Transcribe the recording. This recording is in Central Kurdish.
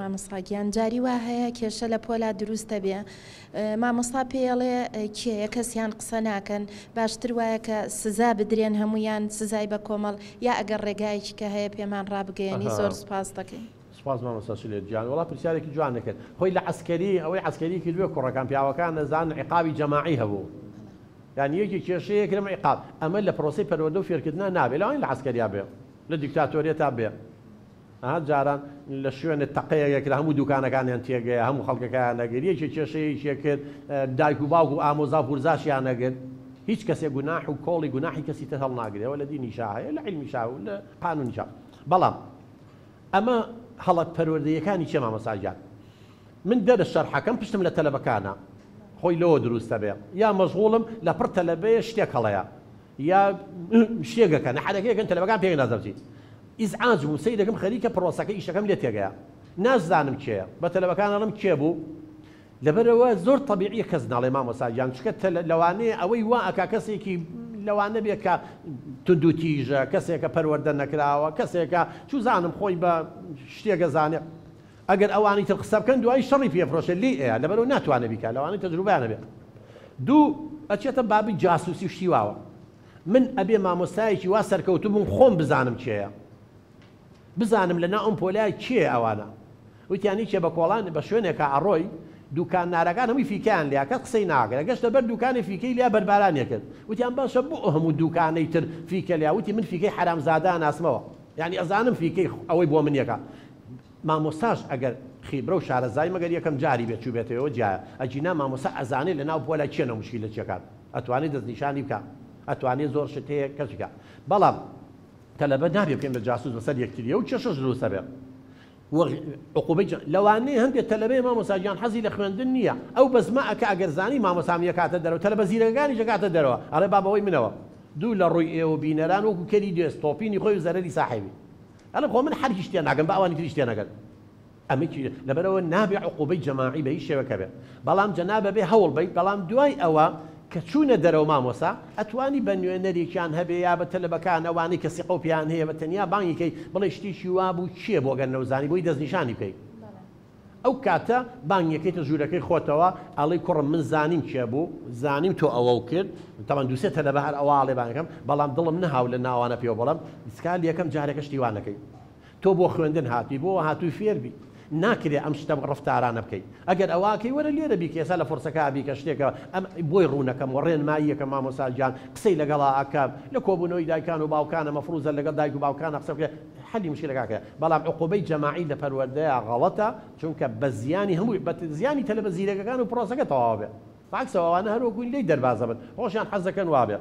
مامۆستا گیان جاری وا هەیە کێشە لە پۆلا دروست دەبێ مامۆستا پێیەڵێ کێیە کەسیان قسە ناکەن باشتر وایە کە سزا بدرێن هەموویان سزای بە کۆمەڵ یا ئەگەر ڕێگایەکی کە هەیە پێمان ڕابگەیەنی زۆر سوپاس دەکەین. سوپاس مامۆستا شلێر گیان وەڵا پرسیارێکی جوان نەکرد خۆی لە عەسکەری ئەوەی عەسکەری کردوێ کوڕەکان پیاوەکان نەزانن عیقابی جەماعی هەبوو یان یەکی کێشەیە کرم عیقاب ئەمە لە پرۆسەی پەروەردە و فێرکردنا نابێ لەوانەیە لە عەسکەریا بێ لە دیکتاتۆریەتا بێ ئەها جاران لە شوێنێ تەقەیەک ئەکرا هەموو دوکانەکانیان تێگەیە هەموو خەڵکەکەیان ئەگرت یەکێ کێشەیەکی ئەکرد دایک و باوک و ئامۆزا و پورزاشیان ئەگرت هیچ کەسێ گوناح و کۆڵی گوناحی کەسی تر هەڵناگرێ ئەوە لە دینیشا هەیە لە عیلمیشا و لە قانونیشا بەڵام ئەمە هەڵە پەروەردەیەکانی چیە مامۆستا گیان من دەرس شەرحەکەم پشتم لە تەلەبەکانە خۆی لەوە دروستە بێ یا مەشغوڵم لە پڕ تەلەبەیە شتێک هەڵەیە یا شتێک ئەکەن حەرەکەیەکەن تەلەبەکان پێک نازەبچی ئیزعاج بووم سەیرەکەم خەریکە پرۆسەکە ئیشەکەم لێ تێگەیە نازانم کێیە بە تەلەبەکان ئەڵێم کێ بوو لەبەرئەوە زۆر تەبیعیە کەس ناڵێ مامۆستا گیان چونکە لەوانەیە ئەوەی وا ئەکا کەسێکی لەوانە بێ کە توندوتیژە کەسێکە پەروەردە نەکراوە کەسێکە چوزانم خۆی بە شتێک ئەزانێ ئەگەر ئەوانی تر قسە بکەن دوایی شەڕی پێ فرۆشێ لێی ئەیا لەبەرئەوە ناتوانێ بیکا لەوانەیە تەجروبەیان هەبێ دوو ئەچێتە بابی جاسوسی و شتی واوە من ئەبێ مامۆستایەکی وا سەرکەوتوو بم خۆم بزانم کێیە بزانم لە ناو ئەم پۆلە کێیە ئەوانە وتیان یەکێ بە کۆڵان بە شوێنێکا ئەڕۆی دوکاننارەکان هەمووی فیکەیان لیا کەس قسەی ناکرد گەشتە بەر دوکانێ فیکەی لیا بەربارانێ کرد وتیان باشە بۆ ئەو هەموو دوکانەی تر فیکە لیا وتی من فیکەی حەرامزادە ئەناسمەوە یانی ئەزانم فیکەی ئەوەی بۆ من یەکا مامۆستاش ئەگەر خیبرە و شارەزای مەگەر یەکەم جاری بێت چوبێتەوە جیایە ئەگینا مامۆستا ئەزانێ لەناو پۆلا کێنە موشکیلە چیەکان ئەتوانێ دەستنیشانی بکا ئەتوانێ زۆر شت هەیە کەس بکا بەڵام تەلەبە نابێ بکەین بە جاسوس بەسەر یەکتریەوە و کێشەش دروست ئەبێ و عقوبەی جا لەوانەیە هەندێ تەلەبەیە مامۆستا گیان حەزی لە خوێندن نییە ئەو بەزمە ئەکا ئەگەر زانی مامۆستام یەکاتە دەرەوە تەلەبە زیرەکەکانیش ئەکاتە دەرەوە ئەڵێ با بەوەی منەوە دوو لە ڕووی ئێوە بینەران وەکو کەری دوێست تۆپینی خۆی و زەرەری ساحێبی ئەڵێ خۆ من هەر هیچ تێناگەم با ئەوانی تریش تێنەگەن ئەمە چی لەبەرئەوە نابێ عقوبەی جەماعی بە هیچ شێوەک هەبێ بەڵام جەناب ئەبێ هەوڵ بەیت بەڵام دوای ئەوە کە چوونە دەرەوە مامۆسا ئەتوانی بە نوێنەرێکیان هەبێ یا بە تەلەبەکان ئەوانەی کە سیقە و پێیان هەیە بە تەنیا بانگی کەی بڵێ شتێکی وابوو کێ بۆ گەر نەوزانی بۆی دەستنیشانی بکەی ئەو کاتە بانگیەکەیتە ژوورەکەی خۆتەوە ئەڵێی کوڕم من زانیم کێ بوو زانیم تۆ ئەوەو کرد تەبعەن دوو سێ تەلەبە هەر ئەوا ئەڵێ بانگەکەم بەڵام دڵم نەهاو لە ناوانە پێوە بڵێم سکا لەکەم جارەکە شتی وا نەکەی تۆ بۆ خوێندن هاتووی بۆ هاتووی فێر بی ناکرێ ئەم شتە ڕەفتارانە بکەی ئەگەر ئەواکەی وەرە لێرە بیکە ئێستا لە فورسەکە بیکە شتێکە ئەم بۆی ڕوونەکەم وە ڕێنماییەکە مامۆستا گیان قسەی لەگەڵا ئەکەم لە کۆبوونەوەی دایکان و باوکانە مەفروزە لەگەڵ دایک و باوکانە قسە بکرێ حەلی مشکلەکە ئەکرێ بەڵام عقوبەی جەماعی لە پەروەردەیا غەڵەتە چونکە بە زیانی هەمووی بە زیانی تەلەبە زیرەکەکان و پرۆسەکە تەواو ئەبێ بەعەکسەوە ئەوانە هەر وەکوو لێی دەرباز ئەبن خۆشیان حەز دەکەن وابێ.